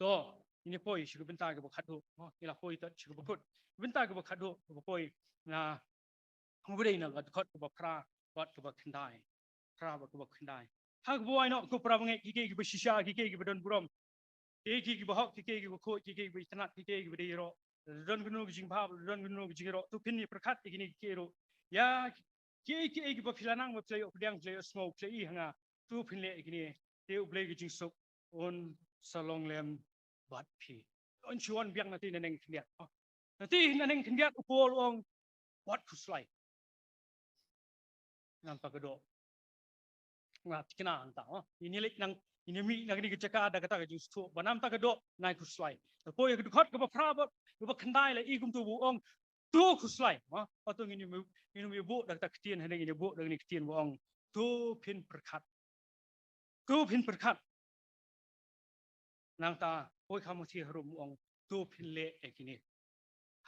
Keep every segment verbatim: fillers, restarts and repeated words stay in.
To, ngin ïa poi sha ka bynta kaba khatduh. Oh, ngi la poi tad sha kaba kut. Bynta kaba khatduh, kaba poi na, kaba dei na ka dkhot kaba phra bad kaba khyndai. Phra bad kaba khyndai. Ha kaba wai noh, ko para bangeit, kiei kiei kiba shisha, kiei kiei kiba don burom, kiei kiei kiba hok, kiei kiei kiba khuid, kiei kiei kiba itynnad, kiei kiei kiba dei ïaroh, lada don kano ka jingbha, lada don kano ka jingïaroh, to phin ïa pyrkhat ïa kine kiei kiei ruh. Ïa kiei kiei kiba phi la nang, ba phi la ïoh pdiang, phi la ïoh sngew, phi la i ha nga, to phin leh ïa kine. Te U Blei ka jingsuk un sa long lem bad phi. Yn shu wan biang na te naneng khyndiat. Na te naneng khyndiat u Paul u ong, wat khuslai. Namar ka doh, nga thikna hangta, oh. Ngin ïa leit nang, ngin ïa mih na kane ka jaka da kata ka jingsngewthuh ba namar ka doh, nai khuslai. Te poi ha ka dkhot kaba phra bad kaba khyndai la i kumto ba u ong, to khuslai, oh. Hato ngin ïa, ngin ïa buh da kata ka ktien, hangne ngin ïa buh da kane ka ktien ba ong, to phin pyrkhat. To phin pyrkhat. Nangta poi kham ha Mathaios harum u ong, to phin leh ïa kine.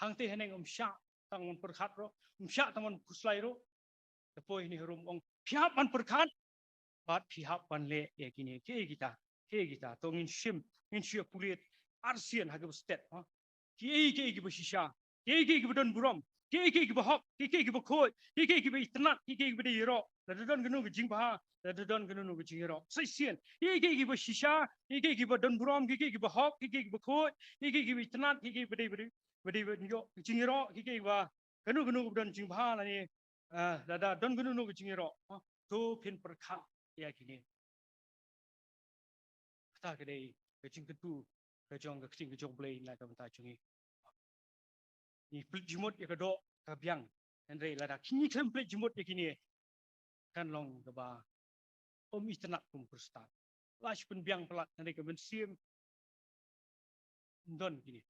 Hangta haneng ym shah tang ban pyrkhat ruh, ym shah tang ban khuslai ruh. Te poi hangne harum u ong, phi hap ban pyrkhat bad phi hap ban leh ïa kine. Kiei kita, kiei kita. To ngin shim, ngin shu ïa pule arsien ha kaba stet, ha. Kiei kiei kiba shisha, kiei kiei kiba don burom, kiei kiei kiba hok, kiei kiei kiba khuid, kiei kiei kiba itynnad, kiei kiei kiba dei ïaroh, lada don kano ka jingbha, lada don kano ka jingïaroh. Sa shisien, kiei kiei kiba shisha, kiei kiei kiba don burom, kiei kiei kiba hok, kiei kiei kiba khuid, kiei kiei kiba itynnad, kiei kiei kiba dei, ba dei, ba dei, ba dei ïoh jingïaroh, kiei kiei kiba kano kano kaba don jingbha lane, ah, lada don kano kano ka jingïaroh, ah, to phin pyrkhat ïa kine. Kata ka dei ka jingkyntu ka jong ka ktien ka jong U Blei na ka bynta jong ngi. Ngi pynleit jingmut ïa ka doh ka biang, hynrei lada ngi khlem pynleit jingmut ïa kine, kan long kaba ym itynnad kum u Khristan. La shu pynbiang palat, hynrei ka mynsiem ym don kine.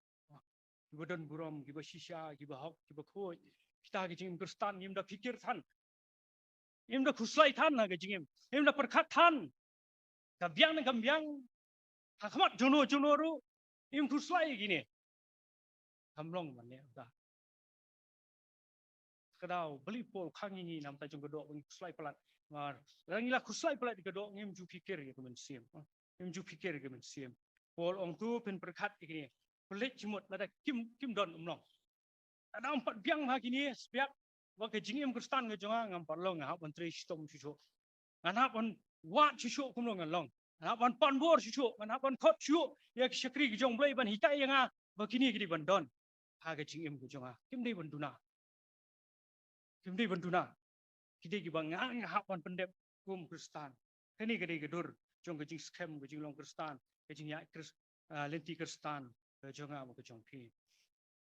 Kiba don burom, kiba shisha, kiba hok, kiba khuid. Kita ki jingim Khristan ngim da phikir than. Ngim da khuslai than ha ka jingim. Ngim da pyrkhat than. Ka biang ne kam biang, ha khmat jongno jongno ruh, ngim khuslai kine. Kam long ban leh da. Ka daw balei Paul u khang ïa ngi namar ka jong ka doh ba ngi khuslai palat. Namar lada ngi la khuslai palat ïa ka doh, ngim ju phikir ïa ka mynsiem. Ngim ju phikir ïa ka mynsiem. Paul u ong to phin pyrkhat ïa kine. Pynleit jingmut, lada kim, kim don ym long. Lada ym pat biang ha kine, sa biang ba ka jingim Khristan ka jong nga ngam pat long, nga hap ban trei shitom shuh shuh. Ngan hap ban wad shuh shuh kumno ngan long. Ngan hap ban pan bor shuh shuh, ngan hap ban khot shuh ïa ki shakri ki jong U Blei ban hikai ïa nga ba kine ki dei ban don ha ka jingim ka jong nga. Kim dei ban duna. Kim dei ban duna. Ki dei kiba nga, nga hap ban pyndep kum Khristan. Kane ka dei ka dur jong ka jingskhem, ka jinglong Khristan, ka jingïaid Khris-, ah, lynti Khristan ka jong nga bad ka jong phi.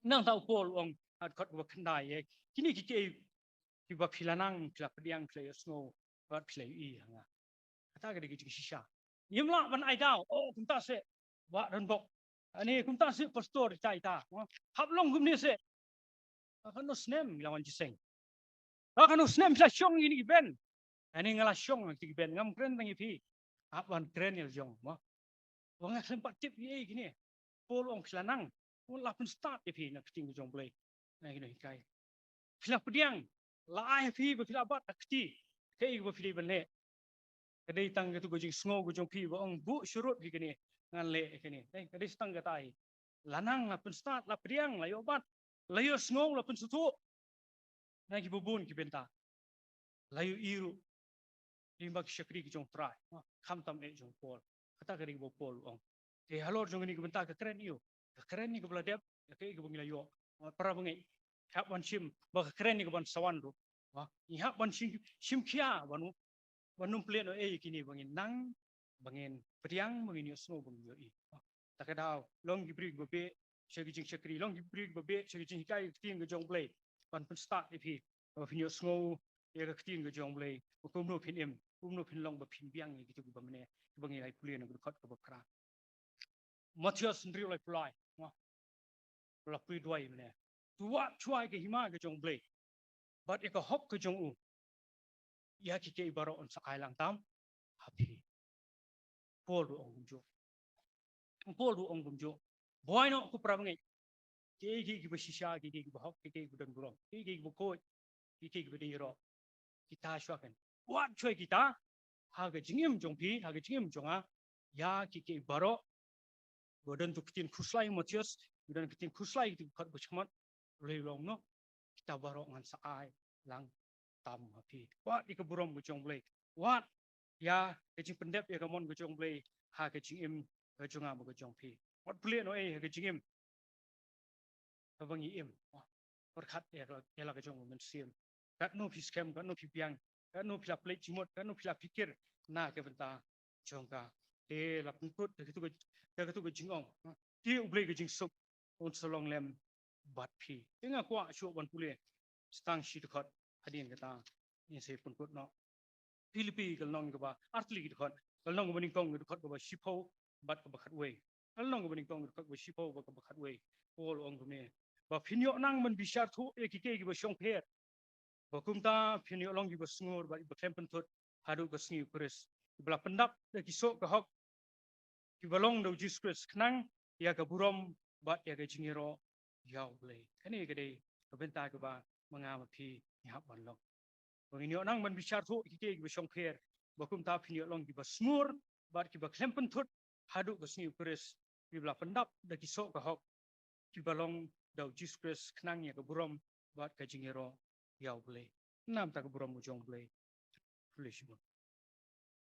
Nangta u Paul u ong ha dkhot kaba khyndai, eh, kine kiei kiei kiba phi la nang, phi la pdiang, phi la ïohsngew bad phi la ïohi ha nga. Kata ka dei ka jingshisha. Ngim lah ban ai daw, oh, kumta seh Bah Donbok, ani kumta seh Pastor ita ita, oh, hap long kumne seh. Ka kano snem ngi la wan jingïaseng? Ka kano snem phi la shong ïa kine ki bynta? Ani nga la shong ïa kine ki bynta, ngam kren tang ïa phi. Hap ban kren ïa la jong, mo. Ba nga khlem pat tip ïa kine. Paul u ong phi la nang, u la pynstad ïa phi na ka ktien ka jong U Blei, na kine ki hikai. Phi la pdiang, la ai ha phi ba phi la bat ha ka kti kaei kaba phi dei ban leh. Ka dei tang katu ka jingsngew ka jong phi ba ong buh shuh ruh phi kane, ngan leh ïa kane. Eh, ka dei tang kata hi. La nang, la pynstad, la pdiang, la ïoh bat, la ïohsngew, la pynsngewthuh na kiba bun ki bynta. La ïohi ruh lyngba ki shakri ki jong U Trai, khamtam eh jong u Paul. Kata ka dei kaba u Paul u ong. Te halor jong kane ka bynta ka kren aïu? Ka kren ïa kaba la dep, ïa kaei kaba ngi la ïoh. Para bangeit, hap ban shim ba ka kren ïa kaban sa wan ruh. Ngi hap ban shim, shim khia ban, ban ym pynleit noh ei ïa kine ba ngin nang, ba ngin pdiang, ba ngin ïohsngew, ba ngin ïohi. Ta ka daw, long ki briew kiba beh sha ki jingshakri, long ki briew kiba beh sha ki jinghikai ka ktien ka jong U Blei. Ban pynstad ïa phi ba phin ïohsngew ïa ka ktien ka jong U Blei, ba kumno phin im, kumno phin long ba phin biang ïa kitu kiba mynne, kiba ngi la pule na ka dkhot kaba phra. Mathaios hynriew laiphew lai, mo. La pule duwai mynne. To wad shuwa ïa ka hima ka jong U Blei bad ïa ka hok ka jong u, ïa kiei kiei baroh yn sa ai lang tam ha phi. Paul ruh ong kumjuh. Paul ruh ong kumjuh. Buhai noh ko para bangeit. Kiei kiei kiba shisha, kiei kiei kiba hok, kiei kiei kiba don burom, kiei kiei kiba khuid, kiei kiei kiba dei ïaroh, kita shuwa kan. Wad shuwa kita ha ka jingim jong phi, ha ka jingim jong nga, ïa kiei kiei baroh ba don tu ka ktien khuslai Mathaios, ba don ka ktien khuslai tu ka khot ba chmat, lei long no, kita baroh ngan sa ai lang tam ha phi. Wat ïa ka burom ka jong Blei. Wat ïa ka jingpyndep ïa ka mon ka jong Blei ha ka jingim ka jong nga bad ka jong phi. Wat pule no ei ha ka jingim. Haba ngi im, pyrkhat ïa la, ïa la ka jong u Mynsiem. Katno phi skhem, katno phi biang, katno phi la pynleit jingmut, katno phi la pyrkhat na ka bynta jong ka. Te la pynkut da katu ka, da katu ka jingong. Te U Blei ka jingsuk un sa long lem bad phi. Te nga kwah shuh ban pule sa tang shi dkhot hadien kata. Ngin sa pynkut noh. Philippi ka lynnong kaba artylli ki dkhot, ka lynnong kaba nyngkong ki dkhot kaba shiphew bad kaba khatwei. Ka lynnong kaba nyngkong ki dkhot kaba shiphew bad kaba khatwei. Paul u ong kumne, ba phin ïoh nang ban bishar thuh ïa kiei kiei kiba shongpher. Ba kumta phin ïoh long kiba sngur bad kiba khlem pynthut haduh ka sngi u Khrist. Kiba la pyndap da ki soh ka hok, kiba long da u Jisu Khrist, khnang ïa ka burom bad ïa ka jingïaroh ïa U Blei. Kane ka dei ka bynta kaba ma nga ma phi ngi hap ban long. Ba ngin ïoh nang ban bishar thuh ïa kiei kiei kiba shongpher, ba kumta phin ïoh long kiba sngur bad kiba khlem pynthut haduh ka sngi u Khrist, kiba la pyndap da ki soh ka hok, kiba long da u Jisu Khrist, khnang ïa ka burom bad ka jingïaroh ïa U Blei. Namar ka burom u jong U Blei. Khublei shibun.